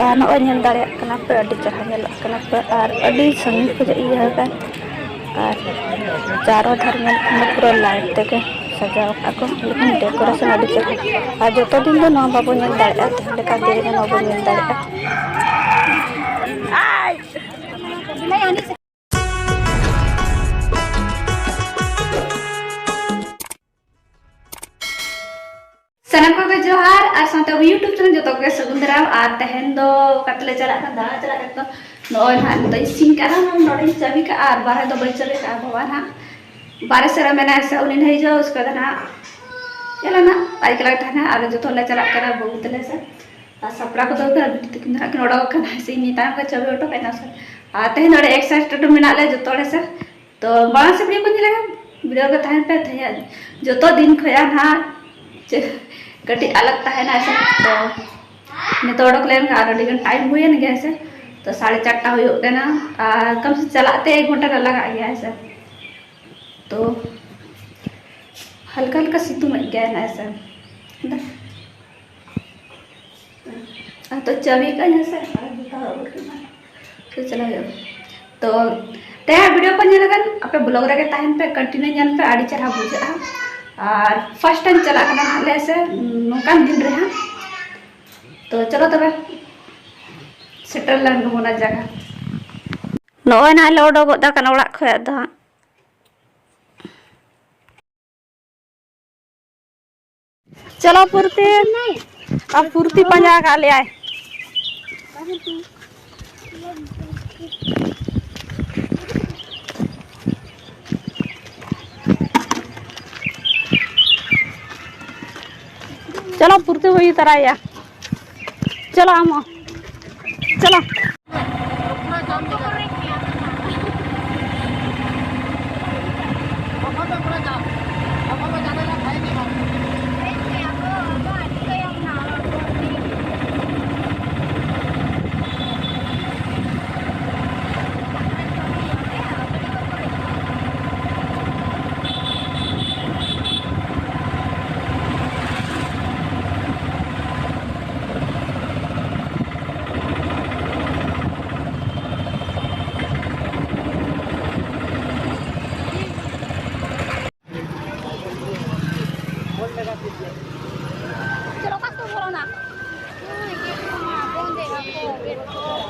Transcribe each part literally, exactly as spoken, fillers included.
ᱟᱨ ᱱᱚᱜᱼᱚᱭ ᱧᱮᱞ ᱫᱟᱲᱮᱭᱟᱜ ᱠᱟᱱᱟ ᱯᱮ, ᱟᱹᱰᱤ ᱪᱮᱦᱨᱟ ᱧᱮᱞᱚᱜ ᱠᱟᱱᱟ ᱯᱮ ᱟᱨ ᱟᱹᱰᱤ ᱥᱟᱺᱜᱤᱧ ᱠᱷᱚᱱᱟᱜ ᱤᱭᱟᱹ ᱟᱠᱟᱱ᱾ ᱟᱨ ᱪᱟᱨᱚ ᱫᱷᱟᱨᱮ ᱧᱮᱞᱚᱜ ᱠᱟᱱᱟ ᱯᱩᱨᱟᱹ ᱞᱟᱭᱤᱴ ᱛᱮᱜᱮ ᱥᱟᱡᱟᱣ ᱟᱠᱟᱫ ᱠᱚ, ᱞᱮᱠᱤᱱ ᱰᱮᱠᱳᱨᱮᱥᱚᱱ ᱟᱹᱰᱤ ᱪᱮᱦᱨᱟ᱾ ᱟᱨ ᱡᱚᱛᱚ ᱫᱤᱱ ᱫᱚ ᱱᱚᱣᱟ ᱵᱟᱵᱚ ᱧᱮᱞ ᱫᱟᱲᱮᱭᱟᱜᱼᱟ, ᱛᱮᱦᱮᱧ ᱞᱮᱠᱟ ᱫᱤᱱ ᱨᱮ ᱱᱚᱣᱟ ᱵᱚ ᱧᱮᱞ ᱫᱟᱲᱮᱭᱟᱜᱼᱟ᱾ ᱥᱟᱱᱟᱢ ᱠᱚᱜᱮ ᱡᱚᱦᱟᱨ, ᱟᱨ ᱥᱟᱶᱛᱮ ᱟᱵᱚ YouTube ᱪᱮᱱᱮᱞ ᱡᱚᱛᱚ ᱠᱚᱜᱮ ᱥᱟᱹᱜᱩᱱ ᱫᱟᱨᱟᱢ᱾ ᱟᱨ ᱛᱮᱦᱮᱧ ᱫᱚ ᱚᱠᱟ ᱛᱮᱞᱮ ᱪᱟᱞᱟᱜ ᱠᱟᱱᱟ, ᱫᱟᱬᱟ ᱪᱟᱞᱟᱜ ᱠᱟᱱᱟ᱾ ᱛᱚ ᱱᱚᱜᱼᱚᱭ ᱱᱟᱦᱟᱜ ᱱᱤᱛᱚᱜ ᱤᱧ ᱤᱥᱤᱱ ᱠᱟᱜᱼᱟ, ᱱᱚᱰᱮᱧ ᱪᱟᱹᱵᱤ ᱠᱟᱜᱼᱟ, ᱟᱨ ᱵᱟᱨᱦᱮ ᱫᱚ ᱵᱟᱹᱧ ᱪᱟᱹᱵᱤ ᱠᱟᱜᱼᱟ, ᱵᱟᱵᱟ ᱱᱟᱦᱟᱜ ᱵᱟᱨᱦᱮ ᱥᱮᱫ ᱨᱮ ᱢᱮᱱᱟᱭᱟ ᱥᱮ, ᱩᱱᱤ ᱱᱟᱦᱟᱜ ᱦᱤᱡᱩᱜᱼᱟ, ᱩᱥᱠᱮ ᱵᱟᱫ ᱱᱟᱦᱟᱜ ᱪᱟᱞᱟᱜ ᱱᱟᱦᱟᱜ ᱟᱡ ᱮᱠᱞᱟ ᱜᱮ ᱛᱟᱦᱮᱱᱟ, ᱟᱨ ᱡᱚᱛᱚ ᱦᱚᱲ ᱞᱮ ᱪᱟᱞᱟᱜ ᱠᱟᱱᱟ ᱵᱟᱹᱦᱩ ᱛᱟᱞᱮ ᱥᱮ᱾ ᱟᱨ ᱥᱟᱯᱲᱟᱣ ᱠᱚᱫᱚ ᱦᱩᱭ ᱠᱟᱱᱟ, ᱵᱤᱴᱤ ᱛᱟᱹᱠᱤᱱ ᱫᱚ ᱱᱟᱦᱟᱜ ᱠᱤᱱ ᱚᱰᱚᱠ ᱟᱠᱟᱱᱟ, ᱥᱮ ᱤᱧ ᱛᱟᱭᱚᱢ ᱠᱷᱚᱱ ᱪᱟᱹᱵᱤ ᱦᱚᱴᱚ ᱠᱟᱜ ᱤᱧ ᱥᱮ᱾ ᱟᱨ ᱛᱮᱦᱮᱧ ᱫᱚ ᱟᱹᱰᱤ excited ᱢᱮᱱᱟᱜ ᱞᱮᱭᱟ ᱡᱚᱛᱚ ᱦᱚᱲ ᱥᱮ᱾ ᱛᱚ ᱢᱟᱲᱟᱝ ᱥᱮᱫ video ᱠᱚ ᱧᱮᱞᱟ, video ᱨᱮ ᱛᱟᱦᱮᱱ ᱯᱮ᱾ ᱛᱮᱦᱮᱧᱟᱜ ᱡᱚᱛᱚ ᱫᱤᱱ ᱠᱷᱚᱱᱟᱜ ᱱᱟᱦᱟᱜ ᱪᱮᱫ ᱠᱟᱹᱴᱤᱡ ᱟᱞᱟᱜᱽ ᱛᱟᱦᱮᱱᱟ ᱥᱮ᱾ ᱛᱚ ᱱᱤᱛᱚᱜ ᱚᱰᱚᱠ ᱞᱮᱱᱠᱷᱟᱱ ᱟᱨ ᱟᱹᱰᱤ ᱜᱟᱱ time ᱦᱩᱭᱮᱱ ᱜᱮᱭᱟ ᱥᱮ᱾ ᱛᱚ ᱥᱟᱲᱮ ᱪᱟᱨᱴᱟ ᱦᱩᱭᱩᱜ ᱠᱟᱱᱟ, ᱟᱨ ᱠᱟᱢ ᱥᱮ ᱪᱟᱞᱟᱜ ᱛᱮ ᱮᱠ ᱜᱷᱚᱱᱴᱟ ᱜᱟᱱ ᱞᱟᱜᱟᱜ ᱜᱮᱭᱟ ᱥᱮ᱾ ᱛᱚ ᱦᱟᱞᱠᱟ ᱦᱟᱞᱠᱟ ᱥᱤᱛᱩᱝ ᱮᱫ ᱜᱮᱭᱟᱭ ᱱᱟᱜ ᱥᱮ᱾ ᱟᱨ ᱛᱚ ᱪᱟᱹᱵᱤ ᱠᱟᱜ ᱟᱹᱧ ᱦᱮᱸ ᱥᱮ, ᱟᱨ ᱡᱩᱛᱟᱹ ᱦᱚᱨᱚᱜ ᱟᱹᱜᱩ ᱠᱟᱜ ᱟᱹᱧ᱾ ᱛᱚ ᱪᱟᱞᱟᱣ ᱦᱩᱭᱩᱜᱼᱟ᱾ ᱛᱚ ᱛᱮᱦᱮᱧᱟᱜ video ᱠᱚ ᱧᱮᱞ ᱞᱟᱹᱜᱤᱫ ᱟᱯᱮ vlog ᱨᱮᱜᱮ ᱛᱟᱦᱮᱱ ᱯᱮ, continue ᱧᱮᱞ ᱯᱮ, ᱟᱹᱰᱤ ᱪᱮᱦᱨᱟ ᱵᱩᱡᱷᱟᱹᱜᱼᱟ᱾ ᱟᱨ first time ᱪᱟᱞᱟᱜ ᱠᱟᱱᱟ ᱦᱟᱸᱜ ᱞᱮ ᱥᱮ, ᱱᱚᱝᱠᱟᱱ ᱫᱤᱱ ᱨᱮ ᱦᱟᱸᱜ᱾ ᱛᱚ ᱪᱚᱞᱚ ᱛᱚᱵᱮ ᱥᱮᱴᱮᱨ ᱞᱮᱱ ᱜᱮᱵᱚᱱ ᱚᱱᱟ ᱡᱟᱭᱜᱟ᱾ ᱱᱚᱜᱼᱚᱭ ᱱᱟᱦᱟᱜ ᱞᱮ ᱚᱰᱚᱠᱚᱜ ᱠᱟᱱᱟ ᱚᱲᱟᱜ ᱠᱷᱚᱱᱟᱜ ᱫᱚ ᱦᱟᱸᱜ᱾ ᱪᱚᱞᱚ ᱯᱷᱩᱨᱛᱤ, ᱟᱨ ᱯᱷᱩᱨᱛᱤ ᱯᱟᱸᱡᱟ ᱟᱠᱟᱫ ᱞᱮᱭᱟᱭ᱾ ᱪᱚᱞᱚ ᱯᱷᱩᱨᱛᱤ ᱦᱩᱭ ᱛᱟᱨᱟᱭᱟ᱾ ᱪᱚᱞᱚ ᱟᱢ ᱦᱚᱸ᱾ ᱪᱚᱞᱚ᱾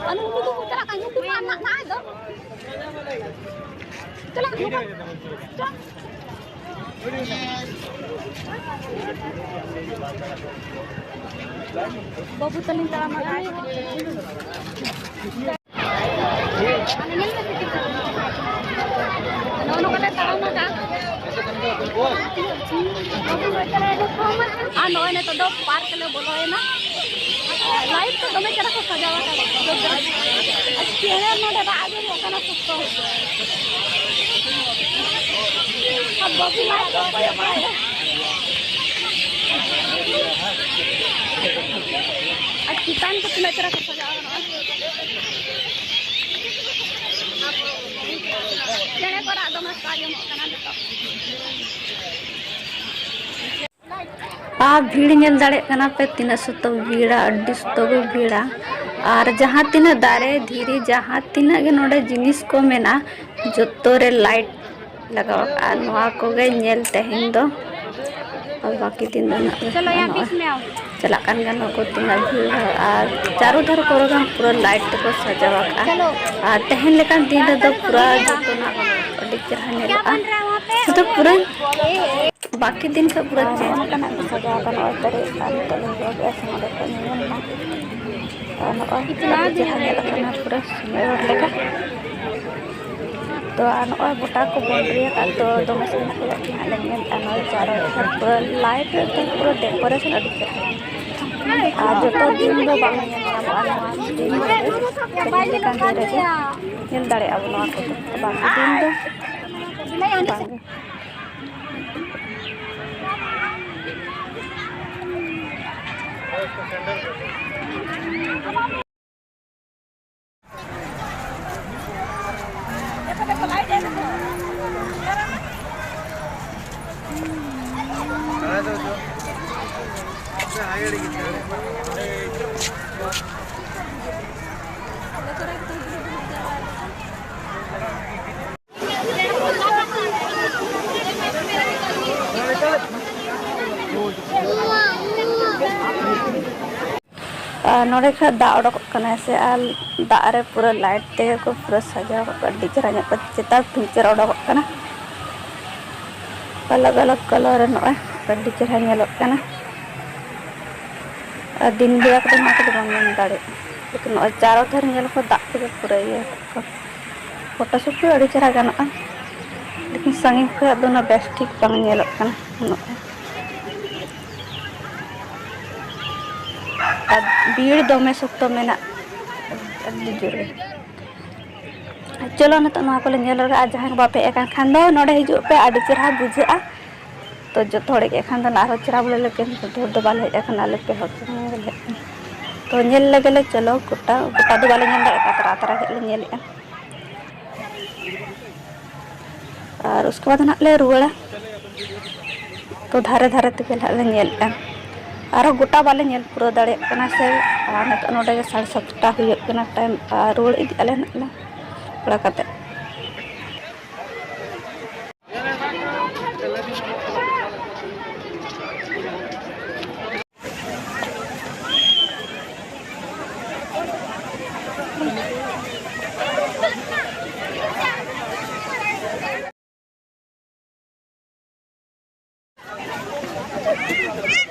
ᱟᱞᱚ ᱩᱱᱠᱩ ᱫᱚᱠᱚ ᱪᱟᱞᱟᱜ ᱠᱟᱱ, ᱩᱱᱠᱩ ᱢᱟ ᱱᱟᱜ ᱱᱟᱜ ᱫᱚ᱾ ᱪᱟᱞᱟᱜ ᱠᱟᱱᱟ᱾ ᱪᱚ᱾ ᱵᱟᱹᱵᱩ ᱛᱟᱹᱞᱤᱧ ᱛᱟᱲᱟᱢ ᱟᱠᱟᱫ᱾ ᱱᱚᱜᱼᱚ ᱱᱚᱝᱠᱟ ᱞᱮ ᱛᱟᱲᱟᱢ ᱟᱠᱟᱫ᱾ ᱟᱨ ᱱᱚᱜᱼᱚᱭ ᱱᱤᱛᱚᱜ ᱫᱚ ᱯᱟᱨᱠ ᱞᱮ ᱵᱚᱞᱚᱭᱮᱱᱟ᱾ ᱞᱟᱭᱤᱴ ᱠᱚ ᱫᱚᱢᱮ ᱪᱮᱦᱨᱟ ᱠᱚ ᱥᱟᱡᱟᱣ ᱟᱠᱟᱫᱟ᱾ ᱟᱨ ᱪᱮᱬᱮ ᱱᱚᱰᱮ ᱨᱟᱜ ᱟᱸᱡᱚᱢᱚᱜ ᱠᱟᱱᱟ ᱥᱚᱠᱛᱚ᱾ ᱟᱨ ᱵᱟᱹᱵᱩ ᱞᱟᱭᱤᱴ ᱠᱚ ᱠᱚᱭᱚᱜ ᱵᱟᱲᱟᱭᱮᱫᱟ᱾ ᱟᱨ ᱪᱮᱛᱟᱱ ᱠᱚ ᱛᱤᱱᱟᱹᱜ ᱪᱮᱦᱨᱟ ᱠᱚ ᱥᱟᱡᱟᱣ ᱟᱠᱟᱱᱟ᱾ ᱪᱮᱬᱮ ᱠᱚ ᱨᱟᱜ ᱫᱚᱢᱮ ᱥᱟᱰᱮ ᱟᱸᱡᱚᱢᱚᱜ ᱠᱟᱱᱟ ᱱᱤᱛᱚᱜ᱾ ᱟᱨ ᱵᱷᱤᱲ ᱧᱮᱞ ᱫᱟᱲᱮᱭᱟᱜ ᱠᱟᱱᱟ ᱯᱮ, ᱛᱤᱱᱟᱹᱜ ᱥᱚᱠᱛᱚ ᱵᱷᱤᱲᱟ, ᱟᱹᱰᱤ ᱥᱚᱠᱛᱚ ᱜᱮ ᱵᱷᱤᱲᱟ᱾ ᱟᱨ ᱡᱟᱦᱟᱸ ᱛᱤᱱᱟᱹᱜ ᱫᱟᱨᱮ ᱫᱷᱤᱨᱤ, ᱡᱟᱦᱟᱸ ᱛᱤᱱᱟᱹᱜ ᱜᱮ ᱱᱚᱰᱮ ᱡᱤᱱᱤᱥ ᱠᱚ ᱢᱮᱱᱟᱜᱼᱟ, ᱡᱚᱛᱚ ᱨᱮ ᱞᱟᱭᱤᱴ ᱞᱟᱜᱟᱣ ᱟᱠᱟᱫᱼᱟ᱾ ᱱᱚᱣᱟ ᱠᱚᱜᱮ ᱧᱮᱞ ᱛᱮᱦᱮᱧ ᱫᱚ, ᱟᱨ ᱵᱟᱹᱠᱤ ᱫᱤᱱ ᱫᱚ ᱱᱟᱜ ᱪᱟᱞᱟᱜ ᱠᱟᱱ ᱜᱮᱭᱟ᱾ ᱱᱚᱣᱟ ᱠᱚ ᱛᱤᱱᱟᱹᱜ ᱵᱷᱤᱲ, ᱟᱨ ᱪᱟᱨᱚ ᱫᱷᱟᱨᱮ ᱠᱚᱨᱮ ᱫᱚ ᱯᱩᱨᱟᱹ ᱞᱟᱭᱤᱴ ᱛᱮᱠᱚ ᱥᱟᱡᱟᱣ ᱟᱠᱟᱫᱼᱟ᱾ ᱟᱨ ᱛᱮᱦᱮᱧ ᱞᱮᱠᱟᱱ ᱫᱤᱱ ᱨᱮᱫᱚ ᱯᱩᱨᱟᱹ ᱡᱚᱛᱚᱱᱟᱜ ᱟᱹᱰᱤ ᱪᱮᱦᱨᱟ ᱧᱮᱞᱚᱜᱼᱟ᱾ ᱥᱩᱫᱷᱩ ᱯᱩᱨᱟᱹ ᱵᱟᱹᱠᱤ ᱫᱤᱱ ᱠᱷᱚᱱ ᱯᱩᱨᱟᱹ ᱟᱨ change ᱱᱚᱝᱠᱟᱱᱟᱜ ᱠᱚ ᱥᱟᱡᱟᱣ ᱟᱠᱟᱱ ᱱᱚᱜᱼᱚᱭ ᱛᱟᱹᱨᱤ, ᱟᱨ ᱱᱤᱛᱚᱜ ᱞᱤᱧ ᱜᱚᱜ ᱮᱫᱟ ᱥᱮ ᱱᱚᱰᱮ ᱠᱷᱚᱱ ᱧᱮᱞ ᱢᱟ᱾ ᱟᱨ ᱱᱚᱜᱼᱚᱭ ᱟᱹᱰᱤ ᱪᱮᱦᱨᱟ ᱧᱮᱞᱚᱜ ᱠᱟᱱᱟ ᱯᱩᱨᱟᱹ ᱥᱤᱢᱮᱱᱴ ᱞᱮᱠᱟ᱾ ᱛᱚ ᱟᱨ ᱱᱚᱜᱼᱚᱭ ᱜᱚᱴᱟ ᱠᱚ boundary ᱟᱠᱟᱫ, ᱛᱚ ᱫᱚᱢᱮ ᱥᱟᱺᱜᱤᱧ ᱠᱷᱚᱱᱟᱜ ᱜᱮ ᱦᱟᱸᱜ ᱞᱮ ᱧᱮᱞ ᱮᱫᱟ ᱱᱚᱜᱼᱚᱭ ᱪᱟᱨᱚ ᱯᱩᱨᱟᱹ light ᱛᱮ ᱯᱩᱨᱟᱹ decoration ᱟᱹᱰᱤ ᱪᱮᱦᱨᱟ᱾ ᱟᱨ ᱡᱚᱛᱚ ᱫᱤᱱ ᱫᱚ ᱵᱟᱝ ᱧᱮᱞ ᱧᱟᱢᱚᱜᱼᱟ ᱱᱚᱣᱟ ᱫᱤᱱ ᱨᱮᱜᱮ, ᱛᱮᱦᱮᱧ ᱞᱮᱠᱟᱱ ᱫᱤᱱ ᱨᱮᱜᱮ ᱧᱮᱞ ᱫᱟᱲᱮᱭᱟᱜᱼᱟ ᱵᱚᱱ ᱱᱚᱣᱟ ᱠᱚᱫᱚ, ᱵᱟᱹᱠᱤ ᱫᱤᱱ ᱫᱚ ᱵᱟᱝ ᱜᱮ᱾ ᱟᱨ ᱱᱚᱰᱮ ᱠᱷᱚᱱ ᱫᱟᱜ ᱚᱰᱚᱠᱚᱜ ᱠᱟᱱᱟ ᱥᱮ, ᱟᱨ ᱫᱟᱜ ᱨᱮ ᱯᱩᱨᱟᱹ ᱞᱟᱭᱤᱴ ᱛᱮᱜᱮ ᱠᱚ ᱯᱩᱨᱟᱹ ᱥᱟᱡᱟᱣ ᱠᱟᱜ ᱠᱚᱣᱟ᱾ ᱟᱹᱰᱤ ᱪᱮᱦᱨᱟ ᱧᱮᱞᱚᱜ ᱠᱟᱱᱟ, ᱪᱮᱛᱟᱱ ᱯᱤᱧᱪᱟᱹᱨ ᱚᱰᱚᱠᱚᱜ ᱠᱟᱱᱟ, ᱟᱞᱟᱜᱽ ᱟᱞᱟᱜᱽ ᱠᱟᱞᱟᱨ ᱨᱮ᱾ ᱱᱚᱜᱼᱚᱭ ᱟᱹᱰᱤ ᱪᱮᱦᱨᱟ ᱧᱮᱞᱚᱜ ᱠᱟᱱᱟ᱾ ᱟᱨ ᱫᱤᱱ ᱵᱮᱲᱟ ᱠᱚᱫᱚ ᱱᱚᱣᱟ ᱠᱚᱫᱚ ᱵᱟᱢ ᱧᱮᱞ ᱫᱟᱲᱮᱭᱟᱜᱼᱟ, ᱞᱮᱠᱤᱱ ᱱᱚᱜᱼᱚᱭ ᱪᱟᱨᱚ ᱫᱷᱟᱨᱮ ᱧᱮᱞ ᱠᱚ ᱫᱟᱜ ᱛᱮᱜᱮ ᱯᱩᱨᱟᱹ ᱤᱭᱟᱹ ᱠᱟᱜ ᱠᱚᱣᱟ᱾ ᱯᱷᱳᱴᱳ ᱥᱩᱴ ᱫᱚ ᱟᱹᱰᱤ ᱪᱮᱦᱨᱟ ᱜᱟᱱᱚᱜᱼᱟ, ᱞᱮᱠᱤᱱ ᱥᱟᱺᱜᱤᱧ ᱠᱷᱚᱱᱟᱜ ᱫᱚ ᱩᱱᱟᱹᱜ ᱵᱮᱥ ᱴᱷᱤᱠ ᱵᱟᱝ ᱧᱮᱞᱚᱜ ᱠᱟᱱᱟ᱾ ᱱᱚᱜᱼᱚᱭ ᱟᱨ ᱵᱷᱤᱲ ᱫᱚᱢᱮ ᱥᱚᱠᱛᱚ ᱢᱮᱱᱟᱜᱼᱟ, ᱟᱹᱰᱤ ᱡᱳᱨ ᱜᱮ᱾ ᱪᱚᱞᱚ, ᱱᱤᱛᱚᱜ ᱱᱚᱣᱟ ᱠᱚᱞᱮ ᱧᱮᱞ ᱞᱮᱜᱮ᱾ ᱟᱨ ᱡᱟᱦᱟᱸᱭ ᱠᱚ ᱵᱟᱯᱮ ᱦᱮᱡ ᱟᱠᱟᱱ ᱠᱷᱟᱱ ᱫᱚ ᱱᱚᱰᱮ ᱦᱤᱡᱩᱜ ᱯᱮ, ᱟᱹᱰᱤ ᱪᱮᱦᱨᱟ ᱵᱩᱡᱷᱟᱹᱜᱼᱟ᱾ ᱛᱚ ᱡᱚᱛᱚ ᱦᱚᱲ ᱦᱮᱡ ᱟᱠᱟᱱ ᱫᱚ ᱟᱨᱦᱚᱸ ᱪᱮᱦᱨᱟ ᱵᱚᱞᱮ, ᱞᱮᱠᱤᱱ ᱡᱚᱛᱚ ᱦᱚᱲ ᱫᱚ ᱵᱟᱞᱮ ᱦᱮᱡ ᱟᱠᱟᱱᱟ, ᱟᱞᱮ ᱯᱮ ᱦᱚᱲ ᱥᱩᱢᱩᱝ ᱜᱮᱞᱮ ᱦᱮᱡ ᱟᱠᱟᱱᱟ᱾ ᱛᱚ ᱧᱮᱞ ᱞᱮᱜᱮ ᱞᱮ, ᱪᱚᱞᱚ ᱜᱚᱴᱟ, ᱜᱚᱴᱟ ᱫᱚ ᱵᱟᱞᱮ ᱧᱮᱞ ᱫᱟᱲᱮᱭᱟᱜ ᱠᱟᱱᱟ, ᱛᱟᱨᱟ ᱛᱟᱨᱟ ᱜᱮ ᱞᱮ ᱧᱮᱞᱮᱜᱼᱟ᱾ ᱟᱨ ᱩᱥᱠᱮ ᱵᱟᱫ ᱱᱟᱦᱟᱜ ᱞᱮ ᱨᱩᱣᱟᱹᱲᱟ᱾ ᱛᱚ ᱫᱷᱟᱨᱮ ᱫᱷᱟᱨᱮ ᱛᱮᱜᱮ ᱱᱟᱦᱟᱜ ᱞᱮ ᱧᱮᱞᱮᱜᱼᱟ, ᱟᱨᱦᱚᱸ ᱜᱚᱴᱟ ᱵᱟᱞᱮ ᱧᱮᱞ ᱯᱩᱨᱟᱹᱣ ᱫᱟᱲᱮᱭᱟᱜ ᱠᱟᱱᱟ ᱥᱮ᱾ ᱟᱨ ᱱᱤᱛᱚᱜ ᱱᱚᱰᱮ ᱜᱮ ᱥᱟᱲᱮ ᱥᱟᱛᱴᱟ ᱦᱩᱭᱩᱜ ᱠᱟᱱᱟ ᱴᱟᱭᱤᱢ, ᱟᱨ ᱨᱩᱣᱟᱹᱲ ᱤᱫᱤᱜ ᱟᱞᱮ ᱱᱟᱦᱟᱜ ᱞᱮ ᱛᱷᱚᱲᱟ ᱠᱟᱛᱮ᱾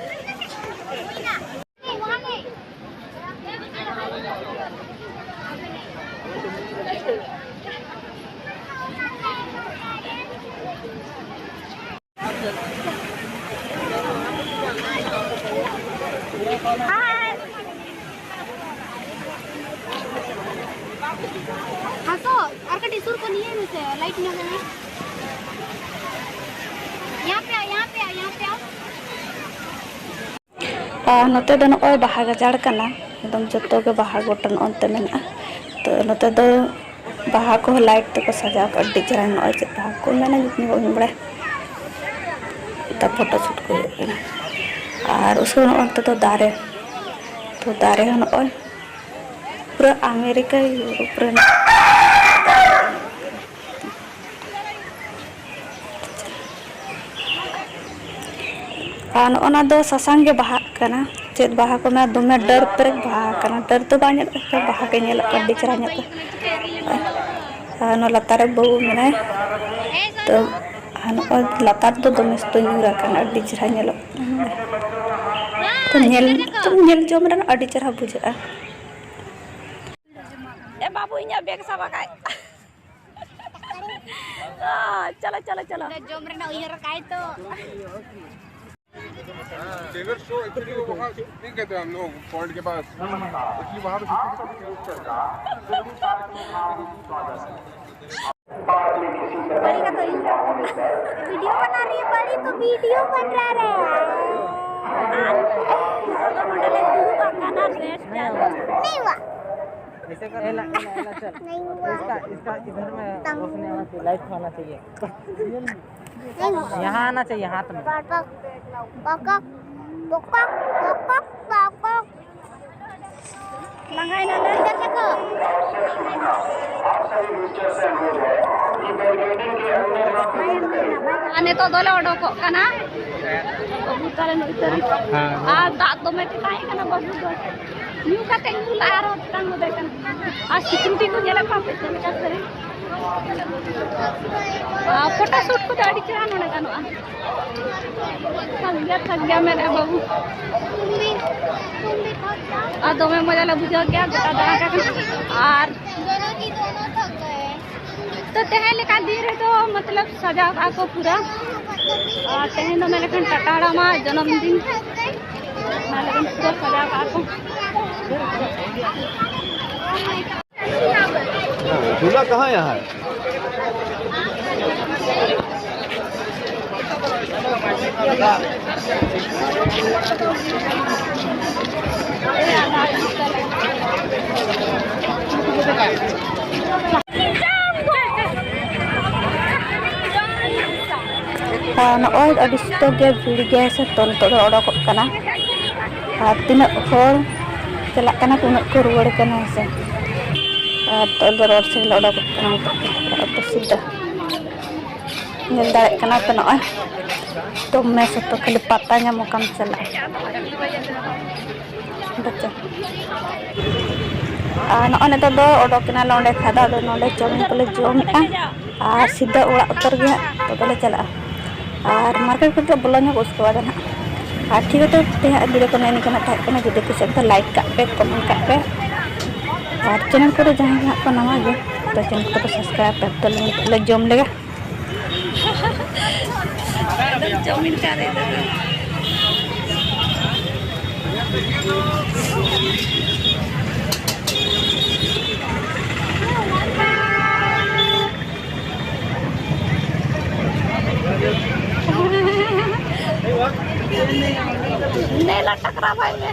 ᱦᱟᱥᱚ, ᱟᱨ ᱠᱟᱹᱴᱤᱡ ᱥᱩᱨ ᱠᱚ ᱱᱤᱭᱟᱹ ᱢᱮᱥᱮ, ᱞᱟᱭᱤᱴ ᱧᱟᱢ ᱢᱮ᱾ ᱭᱟᱦᱟᱸ ᱯᱮ ᱟᱣ, ᱭᱟᱦᱟᱸ ᱯᱮ ᱟᱣ, ᱭᱟᱦᱟᱸ ᱯᱮ ᱟᱣ᱾ ᱟᱨ ᱱᱚᱛᱮ ᱫᱚ ᱱᱚᱜᱼᱚᱭ ᱵᱟᱦᱟ ᱜᱟᱡᱟᱲ ᱠᱟᱱᱟ, ᱮᱠᱫᱚᱢ ᱡᱚᱛᱚ ᱜᱮ ᱵᱟᱦᱟ ᱜᱚᱴᱟ ᱱᱚᱜᱼᱚ ᱱᱚᱛᱮ ᱢᱮᱱᱟᱜᱼᱟ᱾ ᱛᱚ ᱱᱚᱛᱮ ᱫᱚ ᱵᱟᱦᱟ ᱠᱚᱦᱚᱸ ᱞᱟᱭᱤᱴ ᱛᱮᱠᱚ ᱥᱟᱡᱟᱣ ᱠᱟᱜᱼᱟ, ᱟᱹᱰᱤ ᱪᱮᱦᱨᱟ᱾ ᱱᱚᱜᱼᱚᱭ ᱪᱮᱫ ᱵᱟᱦᱟ ᱠᱚ ᱢᱮᱱᱟ, ᱧᱩᱛᱩᱢ ᱵᱟᱹᱧ ᱵᱟᱲᱟᱭᱟ᱾ ᱛᱟ ᱯᱷᱳᱴᱳ ᱥᱩᱴ ᱠᱚ ᱦᱩᱭᱩᱜ ᱠᱟᱱᱟ᱾ ᱟᱨ ᱩᱥᱠᱮ ᱱᱚᱜᱼᱚᱭ ᱱᱚᱛᱮ ᱫᱚ ᱫᱟᱨᱮ, ᱛᱚ ᱫᱟᱨᱮ ᱦᱚᱸ ᱱᱚᱜᱼᱚᱭ ᱯᱩᱨᱟᱹ ᱟᱢᱮᱨᱤᱠᱟ ᱤᱭᱩᱨᱳᱯ ᱨᱮᱱᱟᱜ᱾ ᱟᱨ ᱱᱚᱜᱼᱚ ᱱᱟ ᱫᱚ ᱥᱟᱥᱟᱝ ᱜᱮ ᱵᱟᱦᱟᱜ ᱠᱟᱱᱟ, ᱪᱮᱫ ᱵᱟᱦᱟ ᱠᱚ ᱢᱮᱱᱟ, ᱫᱚᱢᱮ ᱰᱟᱹᱨ ᱯᱮᱨᱮᱡ ᱵᱟᱦᱟ ᱠᱟᱱᱟ᱾ ᱰᱟᱹᱨ ᱫᱚ ᱵᱟᱝ ᱧᱮᱞᱚᱜ ᱠᱟᱱᱟ, ᱵᱟᱦᱟ ᱜᱮ ᱧᱮᱞᱚᱜ ᱠᱟᱱᱟ, ᱟᱹᱰᱤ ᱪᱮᱦᱨᱟ ᱧᱮᱞᱚᱜ ᱠᱟᱱᱟ᱾ ᱟᱨ ᱱᱚᱣᱟ ᱞᱟᱛᱟᱨ ᱨᱮ ᱵᱟᱹᱦᱩ ᱢᱮᱱᱟᱭ᱾ ᱛᱚ, ᱟᱨ ᱱᱚᱜᱼᱚᱭ ᱞᱟᱛᱟᱨ ᱫᱚ ᱫᱚᱢᱮ ᱥᱩᱛᱟᱹ ᱧᱩᱨ ᱟᱠᱟᱱᱟ, ᱟᱹᱰᱤ ᱪᱮᱦᱨᱟ ᱧᱮᱞᱚᱜ ᱠᱟᱱᱟ ᱱᱚᱰᱮ᱾ ᱛᱚ, ᱧᱮᱞ, ᱛᱚ, ᱧᱮᱞ ᱡᱚᱝ ᱨᱮ ᱟᱹᱰᱤ ᱪᱮᱦᱨᱟ ᱵᱩᱡᱷᱟᱹᱜᱼᱟ᱾ ᱮ ᱵᱟᱹᱵᱩ, ᱤᱧᱟᱹᱜ ᱵᱮᱜᱽ ᱥᱟᱵ ᱟᱠᱟᱫ᱾ ᱪᱚᱞᱚ, ᱪᱚᱞᱚ, ᱪᱚᱞᱚ᱾ ᱡᱚᱢ ᱨᱮᱱᱟᱜ ᱩᱭᱦᱟᱹᱨ ᱟᱠᱟᱫ ᱛᱚ᱾ ᱴᱮᱞᱟᱨ ᱥᱳ ᱮᱠᱪᱩᱭᱟᱞᱤ ᱣᱟᱦᱟᱸ ᱥᱩᱴ ᱱᱟᱦᱤᱸ ᱠᱟᱨᱛᱮ ᱦᱟᱢ ᱞᱳᱜ, ᱯᱚᱭᱮᱸᱴ ᱠᱮ ᱯᱟᱥ, ᱮᱠᱪᱩᱭᱟᱞᱤ ᱣᱟᱦᱟᱸ ᱯᱮ ᱥᱩᱴ ᱱᱟᱦᱤᱸ ᱠᱟᱨᱛᱮ᱾ ᱵᱟᱹᱲᱤᱡ ᱠᱟᱛᱷᱟ ᱤᱧ ᱞᱟᱹᱭᱟ᱾ वीडियो बना रही है बड़ी तो वीडियो बन रहा है। तो नोडे ले दुड़ुब ᱟᱠᱟᱱᱟ, ᱨᱮᱥᱴ ᱪᱟᱞᱩ᱾ नहीं हुआ। ऐसे कर, एला, एला, एला, चल। नहीं हुआ। इसका, इसका इधर में तंग। उसने आना चाहिए, लाइट आना चाहिए। नहीं हुआ। यहाँ आना चाहिए, हाथ में। पकक, पकक, पकक, पकक, पकक। ᱞᱟᱸᱜᱟᱭᱮᱱᱟ ᱞᱮ ᱪᱮᱫ ᱞᱮᱠᱟ? ᱟᱨ ᱱᱤᱛᱚᱜ ᱫᱚᱞᱮ ᱚᱰᱚᱠᱚᱜ ᱠᱟᱱᱟ᱾ ᱵᱟᱹᱵᱩ ᱛᱟᱞᱮ ᱱᱩᱭ ᱛᱟᱹᱨᱤ᱾ ᱦᱮᱸ᱾ ᱟᱨ ᱫᱟᱜ ᱫᱚᱢᱮ ᱛᱮᱛᱟᱝ ᱠᱟᱱᱟ ᱵᱟᱹᱵᱩ ᱫᱚ᱾ ᱧᱩ ᱠᱟᱛᱮ ᱧᱩ ᱞᱟᱦᱟ ᱨᱮᱦᱚᱸ ᱛᱮᱛᱟᱝ ᱜᱚᱫᱮ ᱠᱟᱱᱟ᱾ ᱟᱨ ᱥᱤᱠᱩᱨᱤᱴᱤ ᱠᱚ ᱧᱮᱞᱮᱫ ᱠᱚᱣᱟ ᱯᱮ ᱪᱮᱫ ᱞᱮᱠᱟ ᱥᱟᱹᱨᱤ᱾ ᱟᱨ ᱯᱷᱳᱴᱳ ᱥᱩᱴ ᱠᱚᱫᱚ ᱟᱹᱰᱤ ᱪᱮᱦᱨᱟ ᱱᱚᱰᱮ ᱜᱟᱱᱚᱜᱼᱟ᱾ ᱛᱷᱟᱠ ᱜᱮᱭᱟ, ᱛᱷᱟᱠ ᱜᱮᱭᱟ ᱢᱮᱱᱮᱫ ᱵᱟᱹᱵᱩ᱾ ᱟᱨ ᱫᱚᱢᱮ ᱢᱚᱡᱟ ᱞᱮ ᱵᱩᱡᱷᱟᱹᱣ ᱠᱮᱜᱼᱟ, ᱜᱚᱴᱟ ᱫᱟᱬᱟ ᱠᱟᱛᱮ᱾ ᱟᱨ ᱛᱚ ᱛᱮᱦᱮᱧ ᱞᱮᱠᱟ ᱫᱤᱱ ᱨᱮᱫᱚ ᱢᱚᱛᱞᱚᱵ ᱥᱟᱡᱟᱣ ᱠᱟᱜᱼᱟ ᱠᱚ ᱯᱩᱨᱟᱹ᱾ ᱟᱨ ᱛᱮᱦᱮᱧ ᱫᱚ ᱢᱮᱱ ᱞᱮᱠᱷᱟᱱ ᱴᱟᱴᱟ ᱦᱟᱲᱟᱢᱟᱜ ᱡᱚᱱᱚᱢ ᱫᱤᱱ, ᱚᱱᱟ ᱞᱟᱹᱜᱤᱫ ᱯᱩᱨᱟᱹ ᱥᱟᱡᱟᱣ ᱠᱟᱜᱼᱟ ᱠᱚ᱾ दूल्हा कहाँ यहाँ है? ᱟᱨ ᱱᱚᱜᱼᱚᱭ ᱟᱹᱰᱤ ᱥᱚᱠᱛᱚ ᱜᱮ ᱵᱷᱤᱲ ᱜᱮᱭᱟ ᱥᱮ, ᱛᱚ ᱱᱤᱛᱚᱜ ᱫᱚ ᱚᱰᱚᱠᱚᱜ ᱠᱟᱱᱟ᱾ ᱟᱨ ᱛᱤᱱᱟᱹᱜ ᱦᱚᱲ ᱪᱟᱞᱟᱜ ᱠᱟᱱᱟ ᱠᱚ, ᱩᱱᱟᱹᱜ ᱠᱚ ᱨᱩᱣᱟᱹᱲ ᱠᱟᱱᱟ ᱦᱮᱸ ᱥᱮ᱾ ᱟᱨ ᱱᱤᱛᱚᱜ ᱫᱚ ᱨᱳᱰ ᱥᱮᱫ ᱞᱮ ᱚᱰᱚᱠᱚᱜ ᱠᱟᱱᱟ, ᱱᱤᱛᱚᱜ ᱫᱚ ᱚᱲᱟᱜ ᱠᱚ ᱥᱤᱫᱷᱟᱹ᱾ ᱧᱮᱞ ᱫᱟᱲᱮᱭᱟᱜ ᱠᱟᱱᱟ ᱯᱮ ᱱᱚᱜᱼᱚᱭ᱾ ᱫᱚᱢᱮ ᱥᱚᱠᱛᱚ ᱠᱷᱟᱹᱞᱤ ᱯᱟᱛᱟ ᱧᱟᱢ ᱚᱠᱟᱢ ᱪᱟᱞᱟᱜᱼᱟ᱾ ᱵᱟᱪᱪᱟ᱾ ᱟᱨ ᱱᱚᱜᱼᱚᱭ ᱱᱤᱛᱚᱜ ᱫᱚ ᱚᱰᱚᱠ ᱮᱱᱟᱞᱮ ᱚᱸᱰᱮ ᱠᱷᱚᱱ ᱫᱚ, ᱟᱫᱚ ᱱᱚᱸᱰᱮ ᱪᱟᱣᱢᱤᱱ ᱠᱚᱞᱮ ᱡᱚᱢᱮᱫᱼᱟ ᱟᱨ ᱥᱤᱫᱷᱟᱹ ᱚᱲᱟᱜ ᱩᱛᱟᱹᱨ ᱜᱮ ᱦᱟᱸᱜ ᱛᱚᱵᱮ ᱞᱮ ᱪᱟᱞᱟᱜᱼᱟ᱾ ᱟᱨ ᱢᱟᱨᱠᱮᱴ ᱠᱚᱨᱮ ᱫᱚ ᱵᱚᱞᱚ ᱧᱚᱜ ᱩᱥᱠᱮ ᱵᱟᱫ ᱦᱟᱸᱜ᱾ ᱟᱨ ᱴᱷᱤᱠ ᱟᱪᱷᱮ, ᱛᱮᱦᱮᱧᱟᱜ ᱵᱷᱤᱰᱤᱭᱳ ᱠᱚ ᱱᱮᱜᱼᱮ ᱱᱤᱝᱠᱟᱹ ᱱᱟᱜ ᱛᱟᱦᱮᱸ ᱠᱟᱱᱟ᱾ ᱡᱩᱫᱤ ᱠᱩᱥᱤᱭᱟᱜ ᱠᱷᱟᱱ ᱞᱟᱭᱤᱠ ᱠᱟᱜ ᱯᱮ, ᱠᱚᱢᱮᱱᱴ ᱠᱟᱜ ᱯᱮ᱾ ᱟᱨ ᱪᱮᱱᱮᱞ ᱠᱚᱨᱮ ᱡᱟᱦᱟᱸᱭ ᱜᱮ ᱦᱟᱸᱜ ᱠᱚ ᱱᱟᱣᱟ ᱜᱮ, ᱛᱚ ᱪᱮᱱᱮᱞ ᱠᱚᱫᱚ ᱥᱟᱵᱥᱠᱨᱟᱭᱤᱵ ᱯᱮ᱾ ᱛᱚ ᱞᱮ ᱡᱚᱢ ᱞᱮᱜᱟ᱾ ᱮᱠᱫᱚᱢ ᱪᱟᱣᱢᱤᱱ ᱠᱟᱨᱮ ᱫᱟᱠᱟ᱾ ᱱᱮᱞᱟ ᱴᱟᱠᱨᱟ ᱵᱷᱟᱭ ᱢᱮ᱾